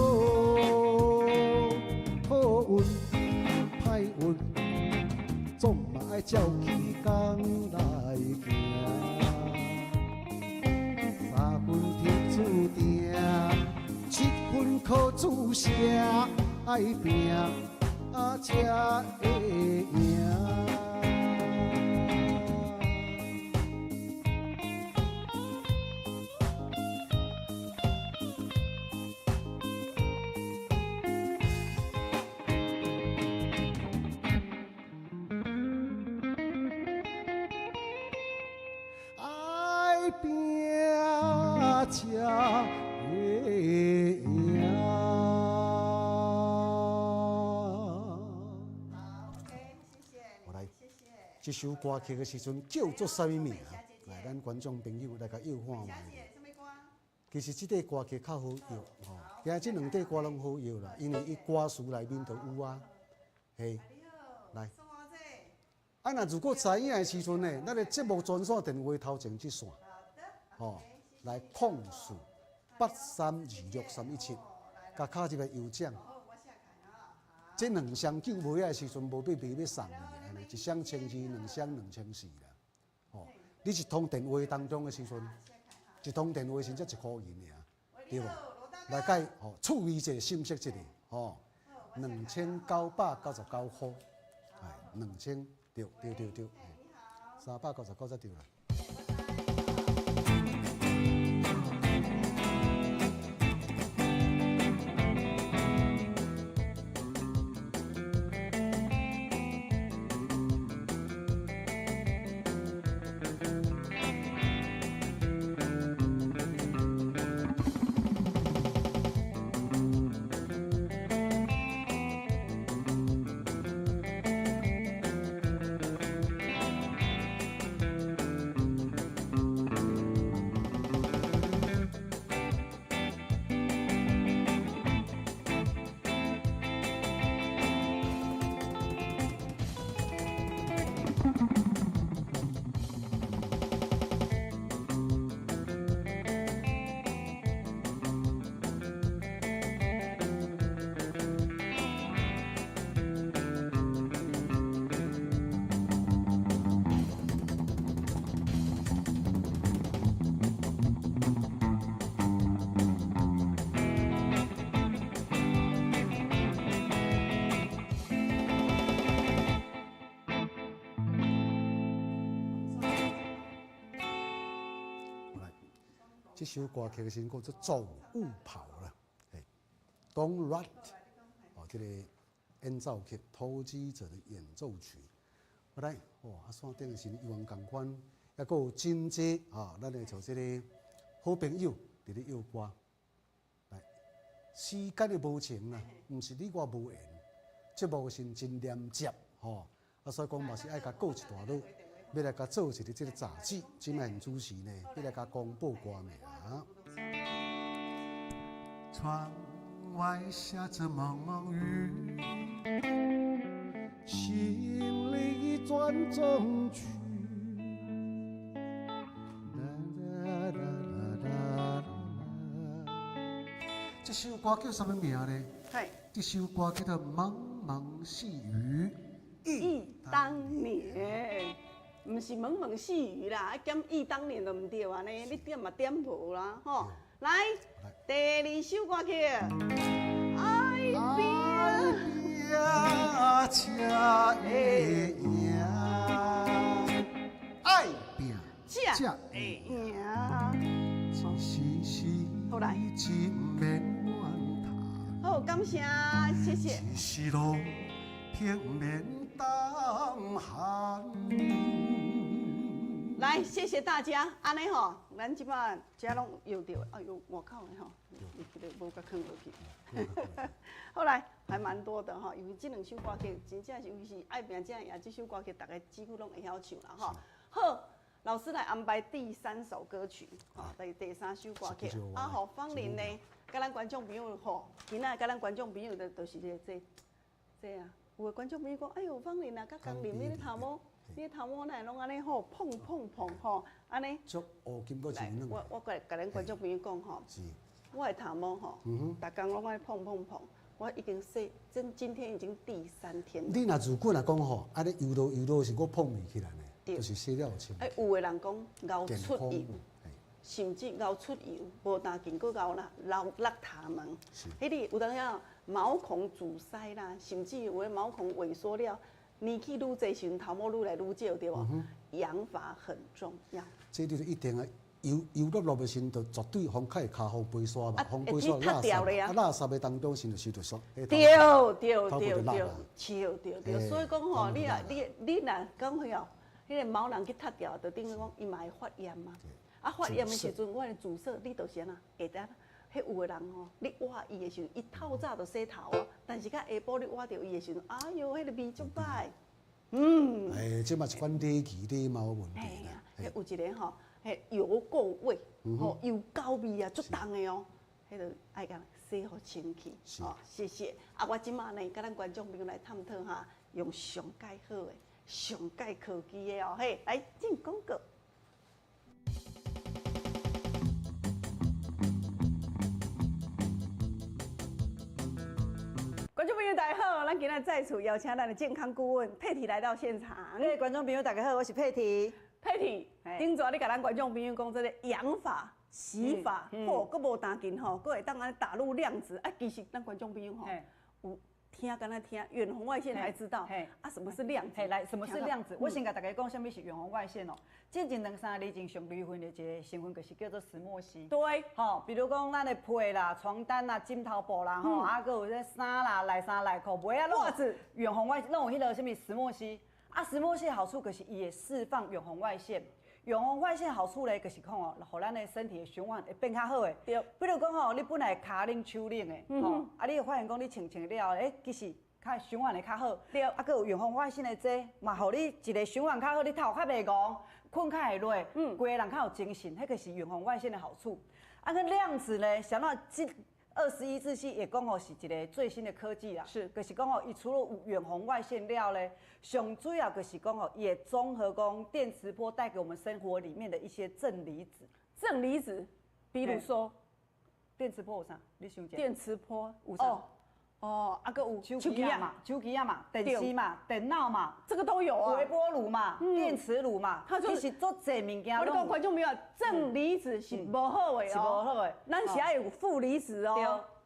好运歹运，总嘛爱照起工来行。三分天注定，七分靠注射，爱拼才会赢。爱拼才会赢。好来，这首歌曲的时阵叫做啥物名？来，咱观众朋友来共臆看觅。其实这块歌曲较好臆吼，今日这两块歌拢好臆啦，因为伊歌词内面就有啊。嘿，来。啊，若如果知影的时阵呢，咱的节目专线电话头前这线，吼，来04-8326317，共敲入来有奖。这两箱救买的时阵，无欲卖欲送你，按呢，一箱1200，两箱2400啦。吼，你一通电话当中的时阵，一通电话先才1块银尔，对无？来改吼，趣味者，信息一下，吼，2999块，哎，两千，对对对对，399才对啦。这首歌曲是叫做《走雾跑》啦，嘿，Don't Rut，哦，这个演奏曲，投机者的演奏曲。来，哦，啊，线顶是犹原仝款，犹阁有真济啊，咱的像这个好朋友伫咧约歌。来，时间的无情啦，毋是你我无缘，节目是真连接吼，啊，所以讲嘛是爱共告一段落。欲来共做一个这个杂志，这摆主持呢，欲来共公布歌名。窗外下着蒙蒙雨，心里转总曲。啦啦啦啦啦。这首歌叫啥物名呢？这首歌叫做《蒙蒙细雨忆当年》。毋是蒙蒙细雨啦，啊减忆当年就毋对按呢，你点嘛点无啦，吼。来，第二首歌曲，爱拼才会赢，爱拼才会赢。一时时真免怨叹。好，感谢，谢谢。一时路平免胆寒。来，谢谢大家。按呢吼，咱这摆遮拢用著，哎哟，外口的吼，你这个无共囥落去。后来还蛮多的哈，因为这两首歌曲真正是，尤其是爱拼才会赢这首歌曲，大家几乎拢会晓唱啦吼。好，老师来安排第三首歌曲，啊，第三首歌曲。啊，好，芳玲呢，佮咱观众朋友吼，今仔佮咱观众朋友的都是这啊，有的观众朋友讲，哎哟，芳玲啊，佮江林，你的头毛，你的头毛哪会拢按呢吼，碰碰碰吼，按呢。足乌金阁真软。我过来共咱观众朋友讲吼，我的头毛吼，逐工拢爱碰碰碰。我已经洗，真今天已经第三天。你若如果若讲吼，按呢油落油落是阁碰袂起来呢，就是洗了有清。哎，有的人讲熬出油，甚至熬出油，无干净，阁熬啦，流落头毛。彼个有当时毛孔阻塞啦，甚至有的毛孔萎缩了，年纪愈济时阵头毛愈来愈少，对无？养发很重要。这你就一定爱。油油落落的时阵，就绝对防较会尻风飞沙嘛，风飞沙垃圾，啊垃圾的当中时就收着煞。对对对对，对对对，所以讲吼，你若你若讲吼，彼个毛囊去脱掉，就等于讲伊嘛会发炎嘛。啊发炎的时阵，我的阻塞，你就是按怎会当，彼有的人吼，你挖伊的时阵，伊透早就洗头哦，但是到下晡你挖著伊的时阵，哎哟，彼个味足歹。嗯。哎，这嘛一款礼仪礼貌问题啦。彼有一个吼。彼油垢味，吼油膏味啊，足重的哦，彼个爱共洗予清气。哦，谢谢。啊，我这马呢，佮咱观众朋友来探讨哈，用上盖好的、上盖科技的哦，嘿，来进广告。观众朋友大家好，咱今仔再次邀请咱的健康顾问佩蒂来到现场。各位观众朋友大家好，我是佩蒂。佩蒂，顶阵你共咱观众朋友讲这个养发、洗发，吼，阁无干净吼，阁会当按呢打入量子啊。其实咱观众朋友吼，有听敢若听远红外线才知道，啊，什么是量子？来，什么是量子？我先共大家讲，什么是远红外线哦。之前两三年前上流行的一个成分，就是叫做石墨烯。对，吼，比如讲咱的被啦、床单啦、枕头布啦，吼，啊，阁有这衫啦、内衫内裤、袜仔、袜子，远红外拢有彼个什么石墨烯。啊，石墨烯的好处就是伊会释放远红外线，远红外线好处咧，就是讲哦，予咱的身体的循环会变较好的。对。比如讲吼，你本来跤冷手冷的，吼，啊，你会发现讲你穿穿了后，欸，其实较循环会较好。对。啊，阁有远红外线的这，嘛，予你一个循环较好，你头较袂戆，睏较会落，规个人较有精神，彼个是远红外线的好处。啊，个量子呢，啥物这21世纪也讲吼是一个最新的科技啦，是，就是讲吼，伊除了有远红外线了咧，上主要就是讲吼，也综合讲电磁波带给我们生活里面的一些正离子。正离子，比如说电磁波有啥？你想者？电磁波有啥？哦，啊，阁有手机啊嘛，手机啊嘛，电视嘛，电脑嘛，这个都有啊。微波炉嘛，电磁炉嘛，它其实足济物件。我讲观众朋友，正离子是无好的哦，是无好的。咱是爱有负离子哦。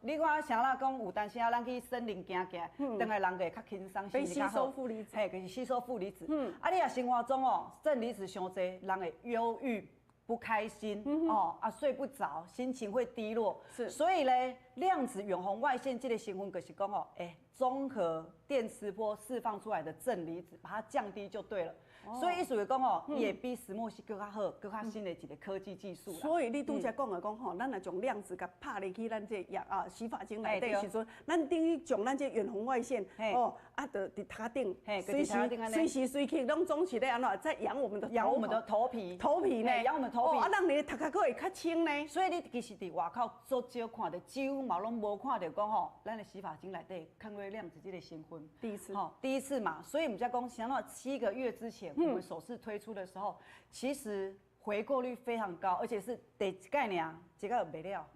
对，你看啥啦？讲有当时啊，咱去森林行行，转来人会较轻松，被吸收负离子，嘿，就是吸收负离子。啊，你若生活中哦，正离子伤济，人会忧郁。不开心哦啊，睡不着，心情会低落。是，所以呢，量子远红外线这个成分就是讲哦，欸，综合电磁波释放出来的正离子，把它降低就对了。所以意思是讲哦，也比石墨烯阁较好，阁较新的一个科技技术。所以你拄才讲的讲吼，咱若将量子共拍入去咱这个啊洗发精内底时阵，咱等于将咱这远红外线哦啊，就伫头顶，随时随时随刻拢总是咧按怎在养我们的养我们的头皮，头皮呢，养我们头皮，啊，让你的头壳阁会较清呢。所以你其实伫外口足少看到，几乎嘛拢无看到讲吼，咱的洗发精内底看过量子这个成分。第一次，吼，第一次嘛，所以我们才讲，想到7个月之前。我们首次推出的时候，其实回购率非常高，而且是第一届尔，这个没了，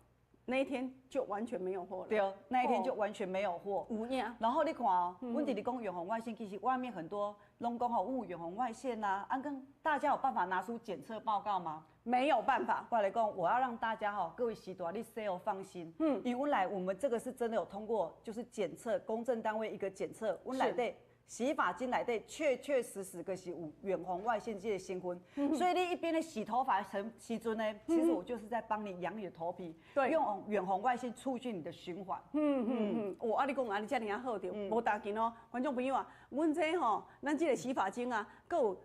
那一天就完全没有货了。对，那一天就完全没有货。有影。然后你看哦，阮弟弟讲远红外线，其实外面很多拢讲吼有远红外线呐，啊，跟大家有办法拿出检测报告吗？没有办法。我来讲，我要让大家哈，各位喜多，你 sale 放心。因为来我们这个是真的有通过，就是检测公证单位一个检测，阮内底。洗发精内底确确实实个是有远红外线这个成分，所以你一边咧洗头发时时阵呢，其实我就是在帮你养你的头皮，对，用远红外线促进你的循环。哦，啊，你讲按呢遮尔啊好著，无打紧哦，观众朋友啊，阮这吼，咱这个洗发精啊，阁有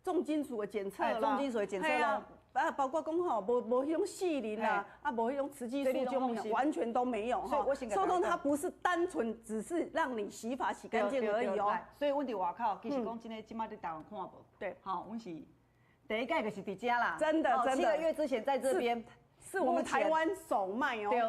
重金属的检测啦，重金属的检测啦。啊，包括讲吼，无彼种细鳞啦，啊，无彼种雌激素这种，完全都没有哈。所以讲它不是单纯只是让你洗发洗干净而已哦。所以阮伫外口，其实讲真的，这摆伫台湾看无。对，吼，阮是第一盖就是伫遮啦，真的真的。7个月之前在这边，是我们台湾首卖哦。对，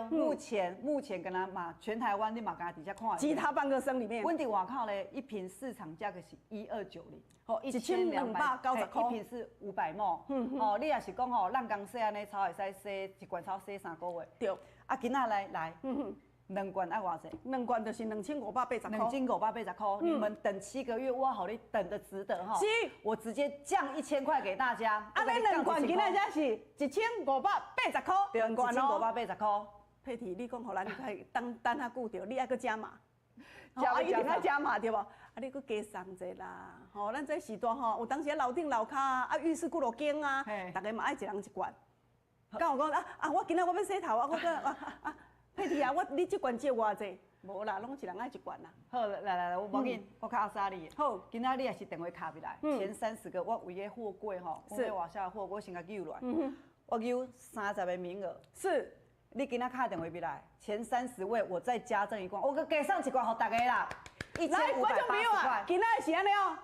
目前敢若嘛，全台湾你嘛敢若伫遮看。吉他半个生里面。阮伫外口咧，一瓶市场价格是1290，哦，1290块。一瓶是500 ml。哦，你若是讲吼，咱公洗按呢操会使洗一罐操洗3个月。啊，今仔来来，两罐爱偌济？两罐就是2580块。2580块，你们等七个月，我予你等得值得哈。是，我直接降1000块给大家。啊，你两罐今仔才是1580块，两罐哦。1580块。佩蒂，你讲予咱等等较久著，你爱阁加码，啊，一定爱加码对无？啊，你阁加送一下啦，吼，咱这时代吼，有当时楼顶楼跤啊，浴室几落间啊，逐家嘛爱一人一罐。敢有讲啊啊！我今仔我欲洗头啊，我阁啊啊，佩蒂啊，我你这罐借我济，无啦，拢一人爱一罐啦。好，来来来，我无紧，我较阿莎你。好，今仔你也是电话敲入来，前30个我为个货柜吼，我欲外销的货柜，我先共揪落来。我揪30个名额。你今仔敲电话入来，前30位我再加赠一罐，我阁加送一罐予大家啦。来，观众朋友啊，今仔是按呢哦，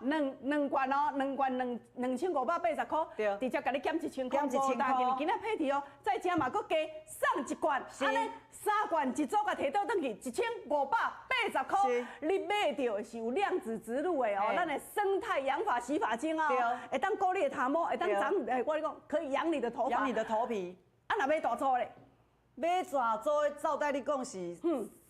两罐哦，两罐2580块，直接共你减一千块，减一千块。今仔佩蒂哦，再加嘛，阁加送一罐，按呢三罐一组共提倒转去，1580块。你买著的是有量子植入的哦，咱的生态养发洗发精哦，会当顾你的头毛，会当长，欸，我跟你讲，可以养你的头发，养你的头皮。啊，若买大组咧？买大组的照带你讲是，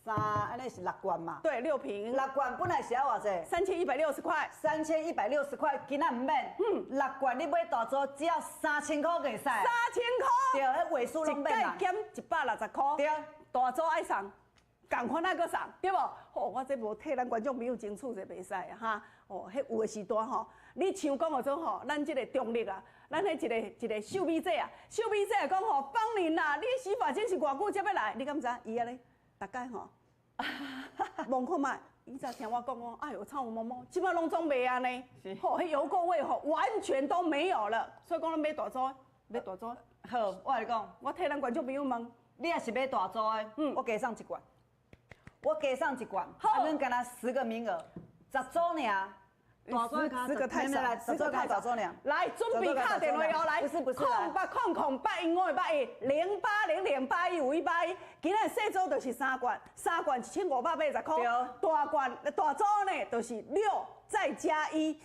三，按呢是六罐嘛？对，六瓶。六罐本来是要偌济？3160块。3160块，今仔毋免。六罐你买大组只要3000块就会使。三千块。对，彼尾数拢免啦。一减160块。大组爱送，仝款爱阁送，对无？吼，我这无替咱观众朋友争取者袂使啊哈。哦，彼有的时段吼，你像讲号做吼，咱这个中坜啊，咱彼一个一个秀美姐啊，秀美姐讲吼，芳玲啊，你洗发精是偌久才欲来？你敢知？伊按呢，逐摆吼，望看觅，以前听我讲讲，哎哟，臭毛毛，这摆拢总袂按呢，吼，彼油垢味吼，完全都没有了。所以讲，咱买大组，买大组。好，我来讲，我替咱观众朋友问，你若是买大组的，我加送一罐，我加送一罐，啊，阮敢若10个名额，10组尔。大组10个太少，10个太少。来，准备敲电话哦，来，不是不是，08000815 81，0800815181。今仔细组就是三罐，三罐1580块。大罐大组呢，就是六再加一。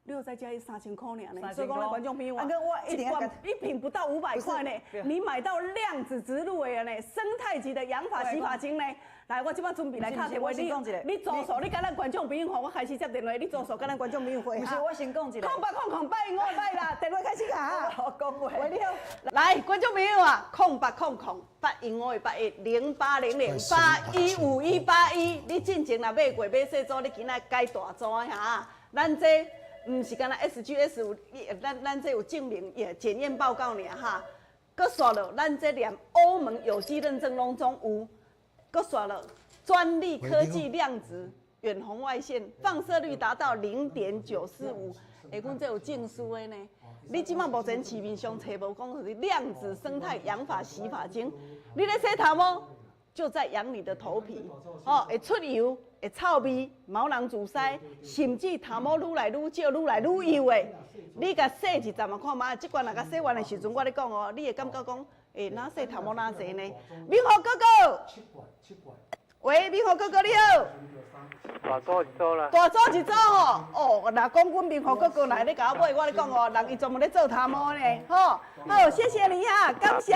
六再加一3000块尔呢，所以讲观众朋友啊，一罐一瓶不到500块呢，你买到量子植入的呢，生态级的养发洗发精呢，来，我这摆准备来敲电话，你你做数，你共咱观众朋友吼，我开始接电话，你做数共咱观众朋友回。不是，我先讲一下。080081八啦，电话开始敲。我讲话。喂，你好。来，观众朋友啊，0800081581，0800815181，你进前若买过买细组，你今仔改大组的哈，咱这。毋是干焦 SGS 有，咱这有证明也检验报告尔哈。阁煞落，咱这连欧盟有机认证拢总有。阁煞落，专利科技量子远红外线放射率达到0.945，欸，阮这有证书的呢。你这摆目前市面上揣无讲是量子生态养发洗发精，你咧洗头毛，就在养你的头皮，哦，会出油。会臭味、毛囊阻塞，甚至头毛愈来愈少、愈来愈幼的，你共洗一阵嘛看觅，这罐若共洗完的时阵，我咧讲哦，你会感觉讲，欸，哪洗头毛哪济呢？明和哥哥，喂，明和哥哥你好。大组一组啦。大组一组吼，哦，若讲阮明和哥哥来咧共我买，我咧讲哦，人伊专门咧做头毛呢，吼，好，谢谢你哈，感谢，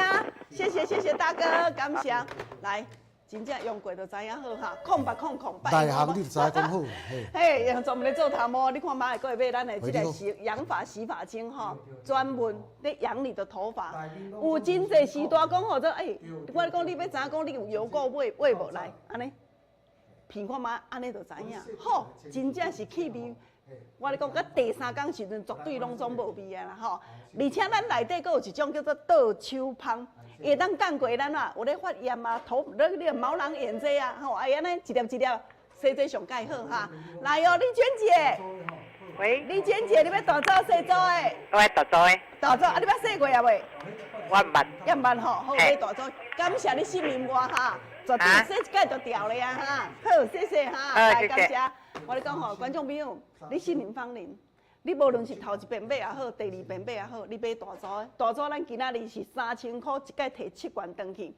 谢谢谢谢大哥，感谢，来。真正用过就知影好哈，0800 内行你就知影讲好，嘿，用专门咧做头毛，你看妈会阁会买咱的这个洗养发洗发精吼，专门咧养你的头发。有真济时大讲吼，做欸，我讲你欲知影讲你有油垢味味无来，按呢，闻看觅按呢就知影，好，真正是气味。我咧讲，佮第三工时阵绝对拢总无味啊啦吼。而且咱内底阁有一种叫做倒手芳，会当降过咱啊，有咧发炎啊，头你你毛囊炎这啊，吼，哎按呢一粒一粒洗这上盖好哈。来哦，丽娟姐，喂，丽娟姐，你欲大组细组的？我爱大组的。大组啊，你捌洗过啊未？我毋捌。也毋捌吼，好，买大组，感谢你信任我哈，绝对洗一摆就掉了啊哈。好，谢谢哈，来感谢。我咧讲吼，观众朋友，你信任芳玲，你無論是頭一遍買也好，第二遍買也好，你買大組的，大組咱今仔日是3000箍一擺提七罐轉去。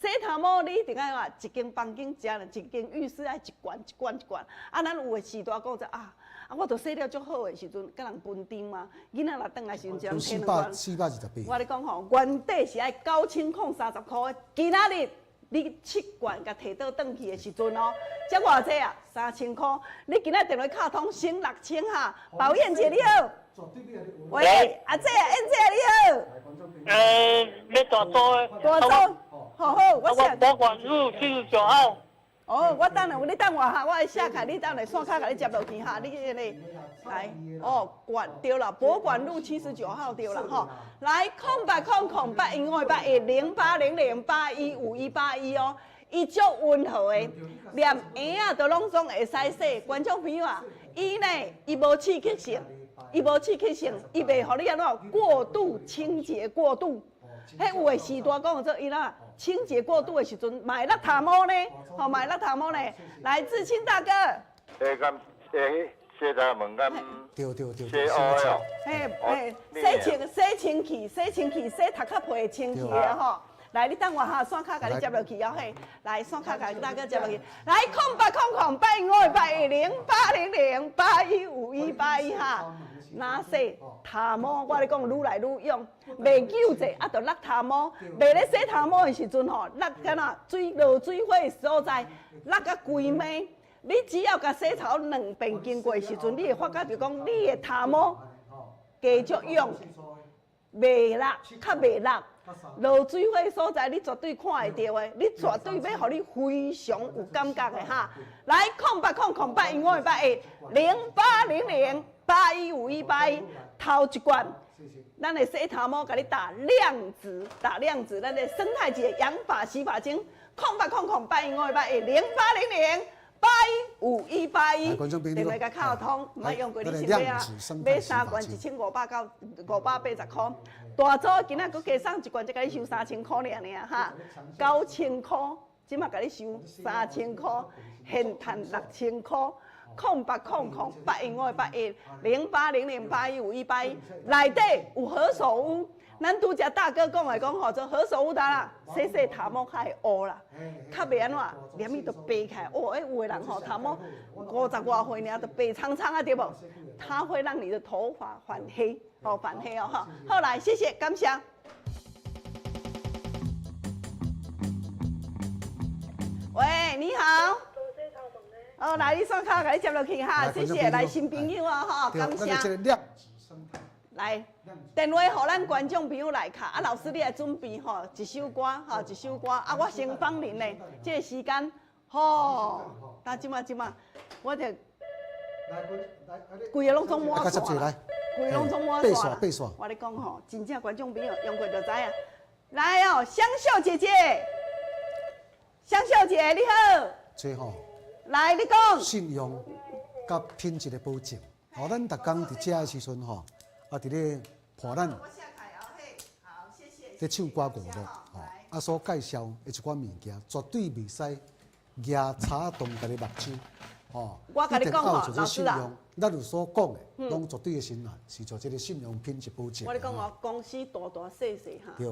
洗頭毛你一定愛話一間房間食，一間浴室愛一罐一罐一罐。啊，咱有的時大講者啊，啊，我都洗了足好的時陣，佮人分擔啊。囡仔若轉來時陣，一人提兩罐。428。我咧講吼，原底是愛9030塊的，今仔日你七罐共提倒轉去的時陣哦，才偌濟啊？3000塊。你今仔電話敲通省6000哈。寶燕姐你好。喂，阿姐啊，燕姐你好。欸，欲大組的。大組。好好，我寫。博館路79號。哦，我等下，你等我哈，我愛寫開，你等下線卡共你接落去哈，你彼个來，哦，館對啦，博館路79號對啦吼，來0800 081 50800815181哦，伊足溫和的，連嬰仔都攏總會使洗。觀眾朋友啊，伊呢，伊無刺激性，伊無刺激性，伊袂予你按怎過度清潔過度。彼有的時代講做伊啦，清潔過度的時陣，嘛會落頭毛呢，吼嘛會落頭毛呢。來，志清大哥。欸，敢欸，洗頭毛敢？對對對。洗烏哦。嘿嘿，洗清洗清氣，洗清氣，洗頭殼皮清氣的吼。來，你等我哈，線卡共你接落去哦嘿。來，線卡共大哥接落去。來，0800 815 810 0800 815181哈。若洗頭毛，我咧講愈來愈勇，袂糾濟啊，就落頭毛。袂咧洗頭毛的時陣吼，落敢若水落水火的所在，落甲規暝。你只要共洗頭兩遍經過的時陣，你會發覺就講你的頭毛加足勇，袂落，較袂落。落水火所在，你絕對看會著的，你絕對欲予你非常有感覺的哈。來，0800 815 810800815181，頭一罐，咱的洗頭毛共你打量子，打量子，咱的生態級養髮洗髮精，0800 815 810800 815181，電話共敲通，毋愛用過你想買啊？買三罐1500到580塊，大組今仔閣加送一罐，才共你收3000塊爾爾哈，9000塊，這馬共你收3000塊，現趁6000塊。0800 815 810800815181，內底有何首烏，咱拄才大哥講的講吼，做何首烏達啦，洗洗頭毛較會烏啦，較袂按怎，連伊都白起來。哦，欸，有的人吼頭毛五十外歲爾都白蒼蒼啊，對無？它會讓你的頭髮反黑，哦，反黑哦，哈。好，來，謝謝，感謝。喂，你好。哦，來，你線卡共你接落去哈，謝謝，來新朋友啊，哈，感謝。來，電話予咱觀眾朋友來敲，啊，老師你來準備吼一首歌，吼一首歌，啊，我先放恁咧，這個時間，吼，但這馬這馬，我就，規個攏總滿線，規個攏總滿線。我咧講吼，真正觀眾朋友用過就知影。來哦，香秀姐姐，香秀姐你好。最後。來，你講。信用佮品質的保證。吼，咱逐工佇遮的時陣吼，啊，佇咧破咱，咧唱歌娛樂，吼，啊，所介紹的一寡物件，絕對袂使蜈叉動家己目睭，吼。我共你講吼，老師啊，咱有所講的，攏絕對的信賴，是做這個信用品質保證。我共你講哦，公司大大細細哈。對。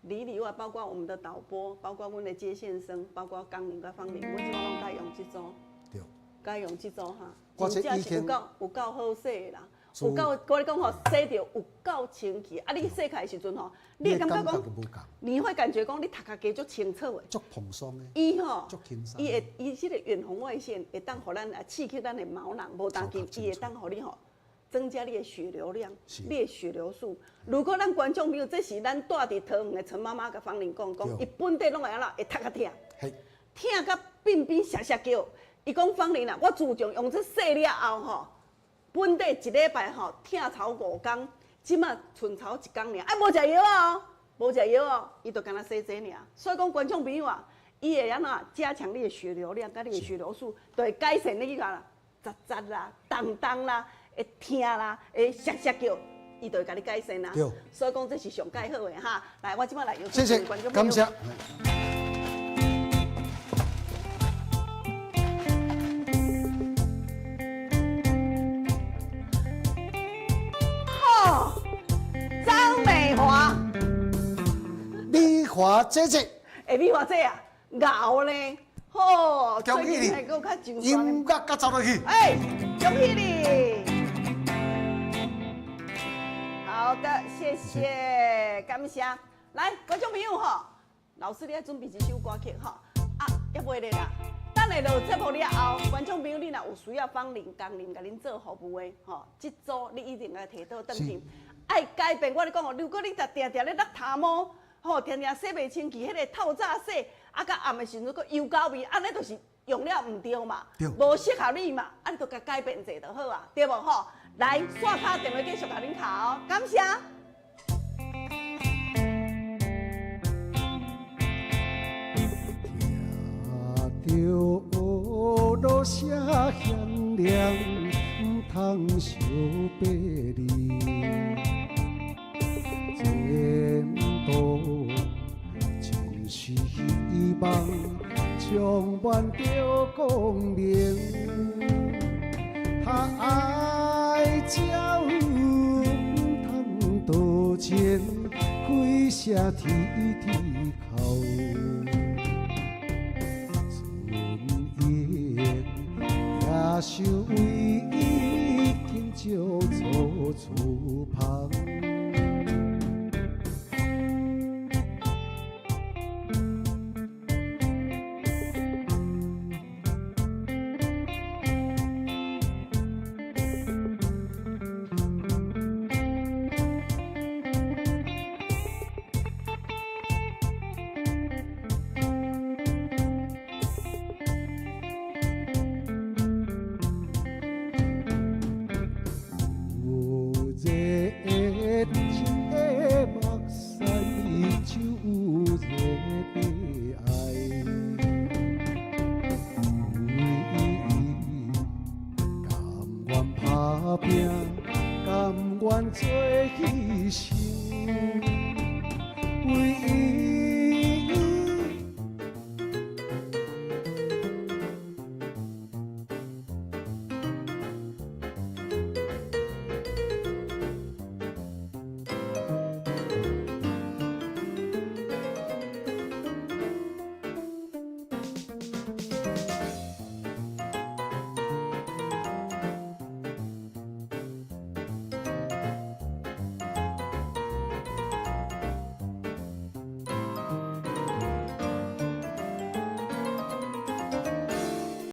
裡裡外，包括我們的導播，包括阮的接線生，包括工人佮芳玲，阮這馬攏共用這組。對。共用這組哈，真正是有夠有夠好洗的啦，有夠我咧講吼，洗著有夠清氣。啊，你洗起來的時陣吼，你會感覺講，你會感覺講你頭殼加足清楚的。足蓬鬆的。伊吼，足輕鬆。伊會伊這個遠紅外線會當予咱啊刺激咱的毛囊，無當緊，伊會當予你吼。增加你的血流量，你的血流速。如果咱觀眾朋友，這是咱住佇桃園的陳媽媽佮芳玲講，講伊本底攏會按怎，會頭殼疼，疼甲變變澀澀叫。伊講芳玲啊，我自從用這洗了後吼，本底一禮拜吼疼頭五工，這馬賰頭一工爾，啊無食藥哦，無食藥哦，伊就干焦洗這爾。所以講觀眾朋友啊，伊會按怎加強你的血流量，佮你的血流速，就會改善你個雜雜啦、重重啦。會疼啦，會澀澀叫，伊就會共你改善啦。對，所以講這是上蓋好的哈。來，我這擺來有謝謝，感謝。華姐姐。欸，美華姐啊，𠢕呢，好，恭喜你，音樂佮走落去。欸，恭喜你。好的，謝謝，感謝。來，觀眾朋友吼，老師你愛準備一首歌曲吼，啊，猶未咧啦。等下落節目了後，觀眾朋友你若有需要芳齡工人共恁做服務的吼，這組你一定愛提倒轉去。愛改變，我咧講哦，如果你若定定咧落頭毛，吼，定定洗袂清氣，彼個透早洗，啊，到暗的時陣閣油膏味，按呢就是用了毋對嘛，無適合你嘛，啊，你就共改變一下就好啊，對無吼？來，刷卡電話繼續共恁敲哦，感謝。聽著落聲響亮，毋通相背離。前途真是希望，充滿著光明。愛才有毋通多情，開聲天天哭。也想為伊緊照做厝旁。甘願做犧牲。